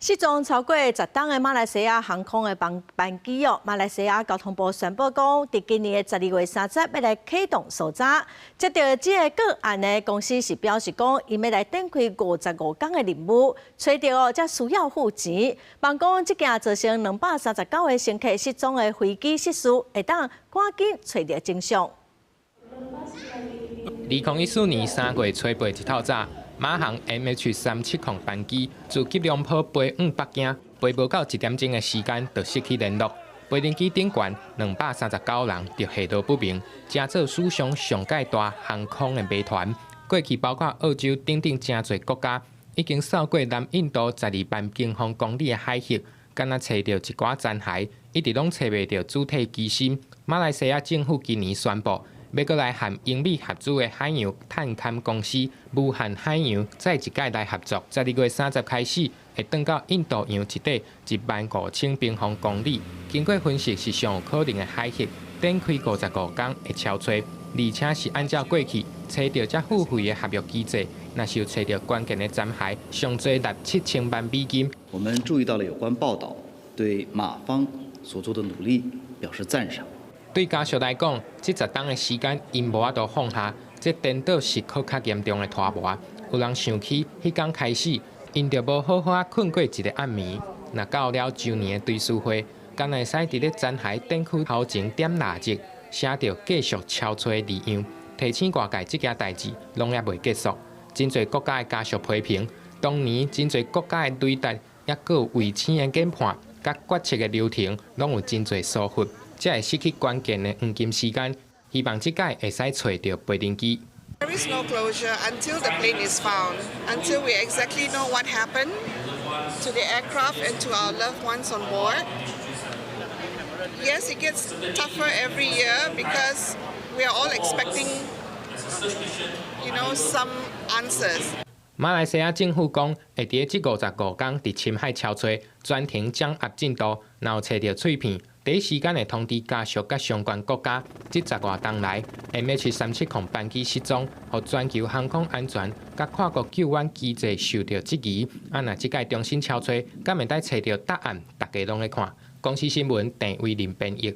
失蹤超過10冬的馬來西亞航空的班機哦，馬來西亞交通部宣布講，佇今年的12月30欲來啟動搜查。接著這个個案呢，公司是表示講，𪜶欲來展開55工的任務，揣著哦，才需要付錢。望講這件造成239個乘客失蹤的飛機失事，會當趕緊揣著真相。2014年3月初八一透早，馬航 MH370班機自吉隆坡飛往北京，飛無夠一點鐘的時間就失去聯絡。飛行機頂懸239人就下落不明，成做史上上蓋大航空的謎團。過去包括澳洲等等誠濟國家，已經掃過南印度12萬平方公里的海域，干焦揣著一寡殘骸，一直攏揣袂著主體機身。馬來西亞政府今年宣布，欲閣來和英美合資的海洋探勘公司無限海洋再一擺來合作，12月30開始會轉到印度洋一塊15,000平方公里。經過分析是上有可能的海域，展開55工的搜揣，而且是按照過去揣著才付費的合約機制，若是有揣著關鍵的殘骸，上濟達7000萬美金。我們注意到了有關報道，對馬方所做的努力表示讚賞。對家屬來講，這10冬的時間，𪜶無法度放下，這顛倒是閣較嚴重的拖磨。有人想起，彼工開始，𪜶就無好好仔睏過一个暗暝。若到了周年的追思會，敢會使佇咧殘骸展區頭前點蠟燭，寫著繼續搜揣字樣，提醒外界這件代誌攏猶未結束。真濟國家的家屬批評，當年真濟國家的雷達，抑閣有衛星的研判，佮決策的流程，攏有真濟疏忽。才會失去關鍵的黃金時間，希望這擺會使揣著飛行機。 There is no closure until the plane is found, until we exactly know what happened to the aircraft and to our loved ones on board. Yes, it gets tougher every year because we are all expecting some answers. 馬來西亞政府講，會佇這55工佇深海搜揣，全程掌握進度，若有揣著碎片，第一時間會通知家屬佮相關國家。這十外冬來，MH370班機失蹤，予全球航空安全佮跨國救援機制受著質疑。啊，若這擺重新搜揣，敢會當揣著答案？大家攏咧看。公視新聞鄭偉林編譯。